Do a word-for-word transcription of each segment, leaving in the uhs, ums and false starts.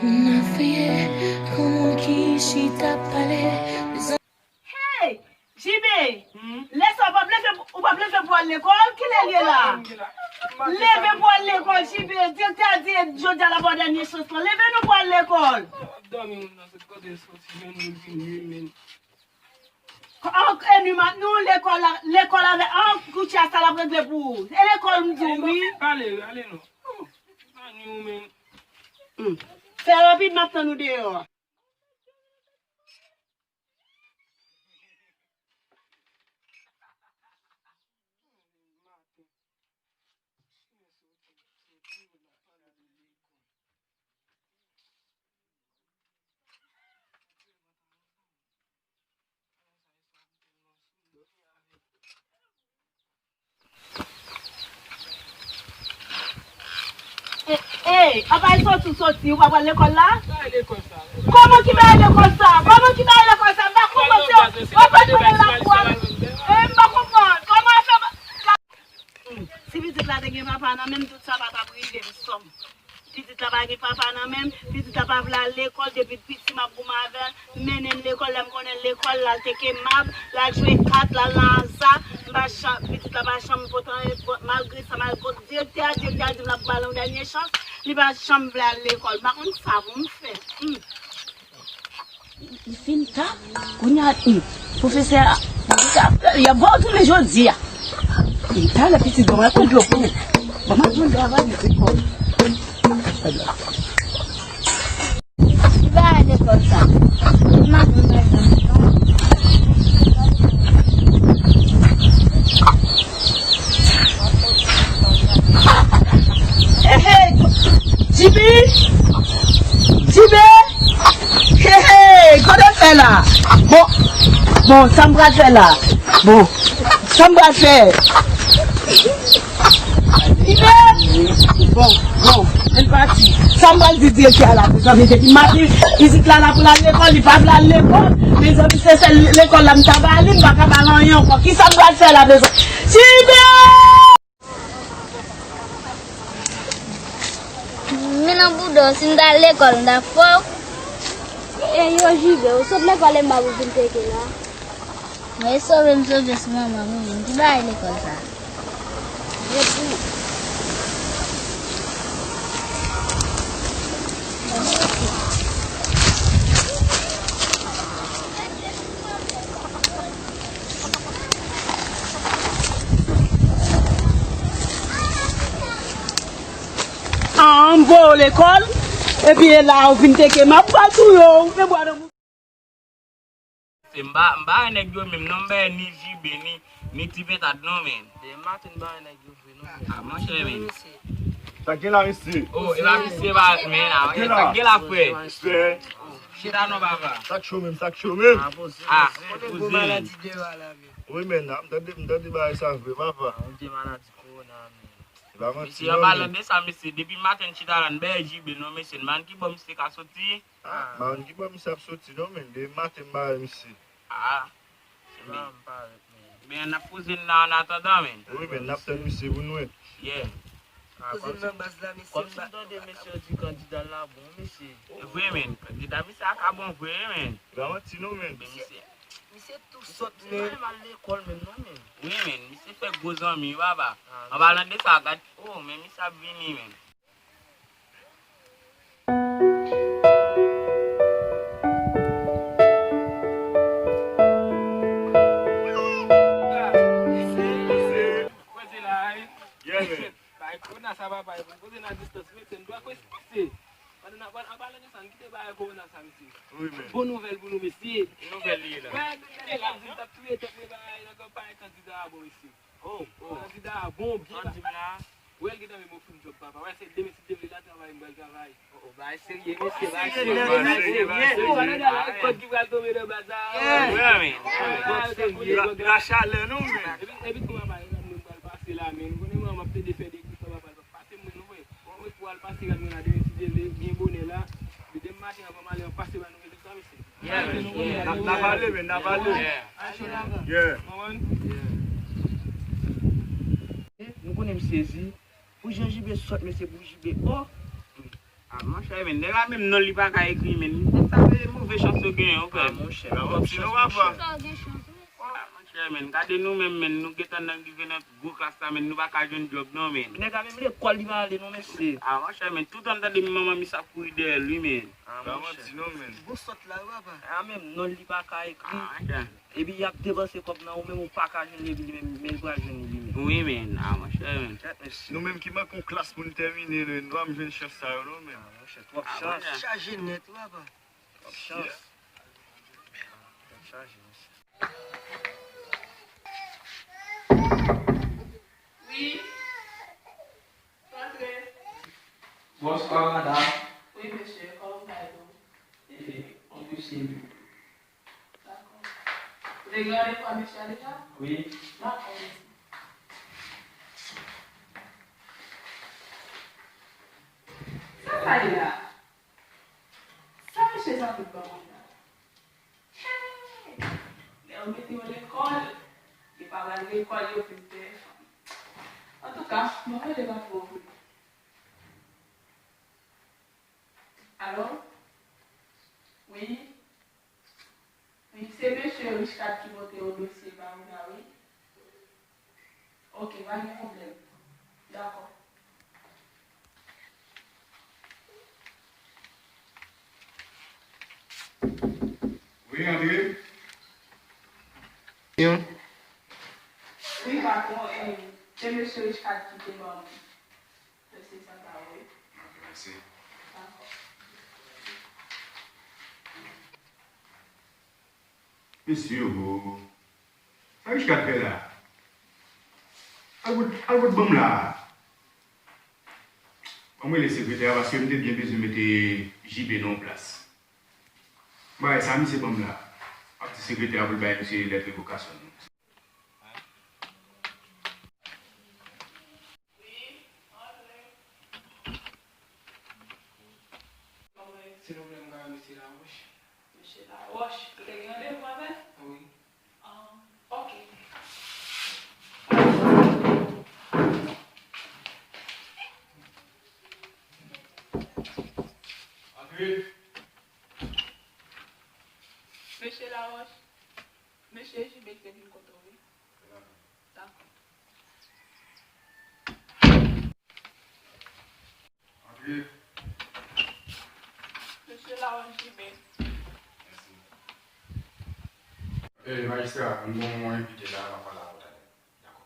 N ap feye pou moun ki chita pale. Hey! Jibe! Lè sa w p ap leve, ou p ap leve pou al lekòl? Kilè l ye la? Leve pou al lekòl, Jibe! Direktè a di jodi a l ap ba w dènye chans lan. Leve non pou al lekòl! An, e nou lekòl la, lekòl avè, an, koutcha sa l ap regle pou ou. E lekòl m di w, wi. Pale, ale non. Ann, ou menm. Hmm. Fè rapid, m ap tann ou deyò a. Ey, ey, apa e soti w soti, ou pa pral lekòl la? Kòman ki bagay lekòl sa? Kòman ki bagay lekòl sa? M pa konprann se, w ap fè konnen lakou a. Ey, m pa konprann. Kòman w ap fè? Hmm, si pitit la te gen papa nan menm, tout sa pa t ap rive m, sòm. Pitit la pa gen papa nan menm, pitit la pa vle al lekòl, depi piti m ap goumen avè l, mennen l lekòl, lè m konnen l lekòl, l al teke mab, l al jwe kat, l al nan aza, m pa chan-, pitit la pa janm pote anyen, bon, malgre sa, malgre direktè a, direktè a di m l ap ba l yon dènye chans, li pa janm vle al lekòl, m pa konn sa pou m fè. Hmm. Li fin ta, kounye a, hmm, pwofesè a, y ap ba w tounen jodi a. Hmm, talè pitit, bon, mwen pran dlo pou ou. Bon, mwen pran dlo avan li di kò. Li pa ale lekòl sa. Li pa ale lekòl sa. Hey, hey, Jibe! Jibe! Hey, hey, kote w fè la? Bon, bon, sa m pral fè la? Bon, sa m pral fè? Jibe! Bon, bon, men pati. Sa m pral di direktè a la, mezanmi, depi maten, pitit la la pou l al lekòl, li pa vle al lekòl. Mezanmi, se sèl lekòl la m ta ba li, m pa ka ba l anyen ankò. Kisa m pral fè la, mezanmi? Jibe! Men nan bouda w, si m ta al lekòl, m ta fè w. E yo, Jibe, ou sot lekòl e m pa pou vin teke la. Mwen sove m sove sou manman m, wi, men ki bagay lekòl sa? An, m voye w lekòl, epi e la ou vin teke m ap pral touye w, men bwa nan mou. Se m pa, m pa wè nèg yo menm non, m pa wè ni Jibe, ni, ni Ti Pentad non, men. Demen maten m pa wè nèg yo vre non, men. A, monchè, men. Sa k gen la, mesye? O, e pa misye, pa, men, a, sa k gen la, frè? Respè. Chita non, papa. Sa k cho menm, sa k cho menm? A, poze, poze. Gwo maladi deyò a la, men. Wi, men, m tande, m tande bagay sa vre, papa. A, yon vye maladi kowona, men. Se pa manti non, men. Mesye, an palan de sa, mesye, depi maten n chita la, n pa wè Jibe non, mesye, n pa konn ki bò misye ka soti. Ah, m pa konn ki bò misye ap soti non, men. Depi maten m pa wè misye. Ah. Se pa m parèt, men. Ben, n ap poze n la an atandan, men. Wi, men, n ap tann misye pou n wè. Yeah. Ah, poze n nan baz la, mesye. Kòmsi m tande mesye yo di kandida l la bon, mesye. E vre, men. Kandida misye a ka bon vre, men. Li pa manti non, men. Men misye, misye tou sòt, men. Misye pa al lekòl menm non, men. Wi, men. Misye fè gwo zanmi, papa. An palan de sa, gad. Oh, men misye ap vini, men. Yeah, man. Bay kowona sa, papa, e pou koze nan distans, mesye, n dwe respekte. Pandan n ap, an palan de sa, n kite bagay kowona sa, mesye. Wi, men. Bon nouvèl pou nou, mesye. Nouvèl li ye la. Wè, mesye, m t ap touye tèt mwen, bagay nan kanpay kandida a bon, mesye. Oh, oh. Kandida a bon, byen. Kandida. Wè, l gentan menm ofri m djòb, papa. Wè, se demen, si Dye vle, l a travay, m pral travay. Oh, oh, bagay serye, mesye, bagay serye. Bagay serye, bagay serye. Kòd ki pral tonbe nan baz la. Yeah. Wi, men. Bagay serye. La chalè, non, men. Epi, epi, tou, papa, mwen pral pase la, men. Ou konnen, mwen, m ap plede fè de kous, papa, pase mwen, non, frè. Mwen pou al pase rad mwen la demen, si Dye vle, byen bonè la. Demen maten, anvan m ale, an pase ba nou rezilta, mesye. Yeah, yeah. N ap, n ap ale, men, n ap ale. Yeah. Yeah. Konprann? Yeah. Nou konnen m sezi. Pou jan Jibe sòt, mesye, pou Jibe, oh! Ah, monchè, men, nèg la menm non li pa ka ekri, men. Sa se move chans yo genyen, frè. Ah, monchè, twòp chans, monchè. Ah, monchè, men, gade nou menm, men, nou gentan nan rive nan gwo klas la, men, nou pa ka jwenn djòb non, men. Nèg la menm lekòl li pa ale non, mesye. Ah, monchè, men, tout an tande manman misye ap kouri dèyè l wi, men. Ah, monchè. Bon sòt la wi, papa. Ah, menm non li pa ka ekri. Ah, monchè. Epi y ap depanse kòb nan ou menm, ou pa ka jwenn li, epi li menm, men l pral jwenn li, li menm. Wi, men, ah, monchè, men. Kèt, mesye. Nou menm ki manke yon klas pou n tèmine, nou pa janm jwenn chans sa yo, non, men. Ah, monchè, twòp chans. Chaje nèt, wi, papa. Twòp chans. Twòp chaje, mesye. Wi. Antre. Bonswa, madanm. Wi, mesye, kòman w ye? Enben, on posib. Dakò. Ou te gen randevou ak mesye a deja? Wi. Dakò, mesye. Sa sa ye la? Sa mesye sa fout ban mwen la? Hey! Lè yo mete yo lekòl, yo pa pral lekòl, yo vin dèyè fanm. Antouka, mwen rele pa twò vre. Alo? Wi? Wi, se mesye Richard ki pote yon dosye ba ou la, wi. Ok, pa gen pwoblèm. Dakò. Wi, antre. Wi, patwon, e, se mesye Richard ki te ban m dosye sa ba ou, wi. Ok, mèsi. Dakò. Mesye, o, sa Richard fè la? Al bout, al bout ban m la. Ban m rele sekretè a paske m te byen bezwen mete J B nan yon plas. Bagay sa misye ban m la. M ap di sekretè a pou l bay misye lèt revokasyon l. Silvouplè, m ka wè mesye Laroche? Mesye Laroche, ou te gen randevou avè l? Wi. Ah, ok. Antre. Mesye Laroche, mesye J B te vin kote w, wi. Dakò. Antre. Mesye Laroche J B. Mèsi. Eh, majistra, m gen yon envite la, m ap pale avè w talè. Dakò.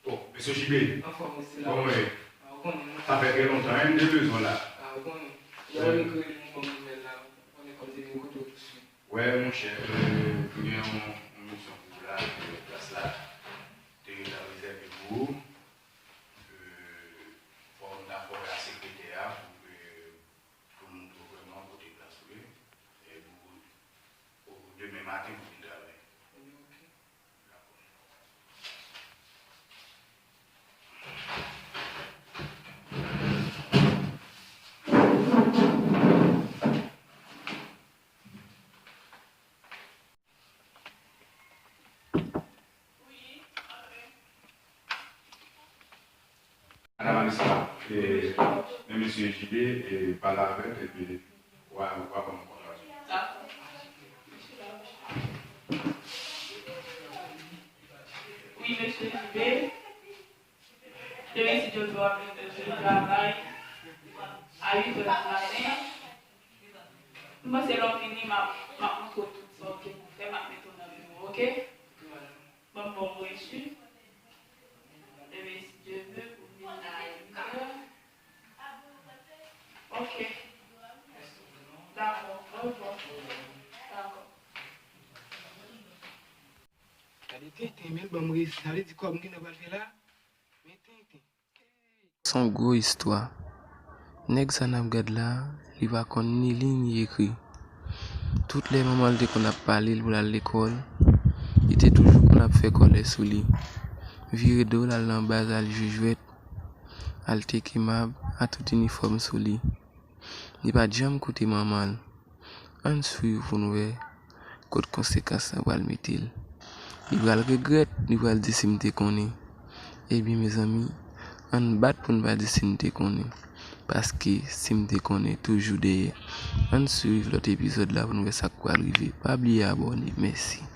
Oh, mesye J B. Anfòm, mesye Laroche. Kòman w ye? Ah, ou konnen, non? Sa fè trè lontan, hein, m te bezwen w la. Ah, ou konnen. Lè w ekri m, ou ban m nouvèl la, ou konnen kòm se vin kote w touswit. Wè, monchè, euh, m gen yon, yon misyon pou ou la, euh, plas la te ret ap rezève pou ou. Euh, fò m ta fè w wè a sekretè a pou, euh, pou l montre w vrèman kote plas ou ye. E pou, pou demen maten pou vin travay. Ebyen, ok. Dakò. Madanm Alicia, e, men mesye J B, e, pale avè l, epi w a, w a ban m kòd la. Wi, mesye J B. Demen si Dye vle w ap vin travay a uit è di maten. M panse lè w vini, m ap, m ap montre w tout sa w gen pou fè, m ap mete w nan biwo, ok? Ban m ba w resi. Demen si Dye vle, pou vin a uit è. Ok. Dakò, orevwa. Dakò. Gade tenten, men l ban m resi. Sa vle di kòb m gentan pral fè la? Men tenten. Se yon gwo istwa. Nèg sa n ap gad la, li pa konn ni li ni ekri. Tout lè manman l te konn ap pale l pou l al lekòl, li te toujou konn ap fè kòlè sou li. Vire do l al nan baz al jwe jwèt, al teke mab a tout inifòm sou li. Li pa t janm koute manman l. Ann swiv pou n wè kot konsekans sa pral mete l. Li pral regrèt, li pral di si m te konnen. Ebyen, mezanmi, ann bat pou n pa di si n te konnen. Paske si m te konnen toujou dèyè. Ann swiv lòt epizòd la pou n wè sa k pral rive. Pa bliye abòne. Mèsi.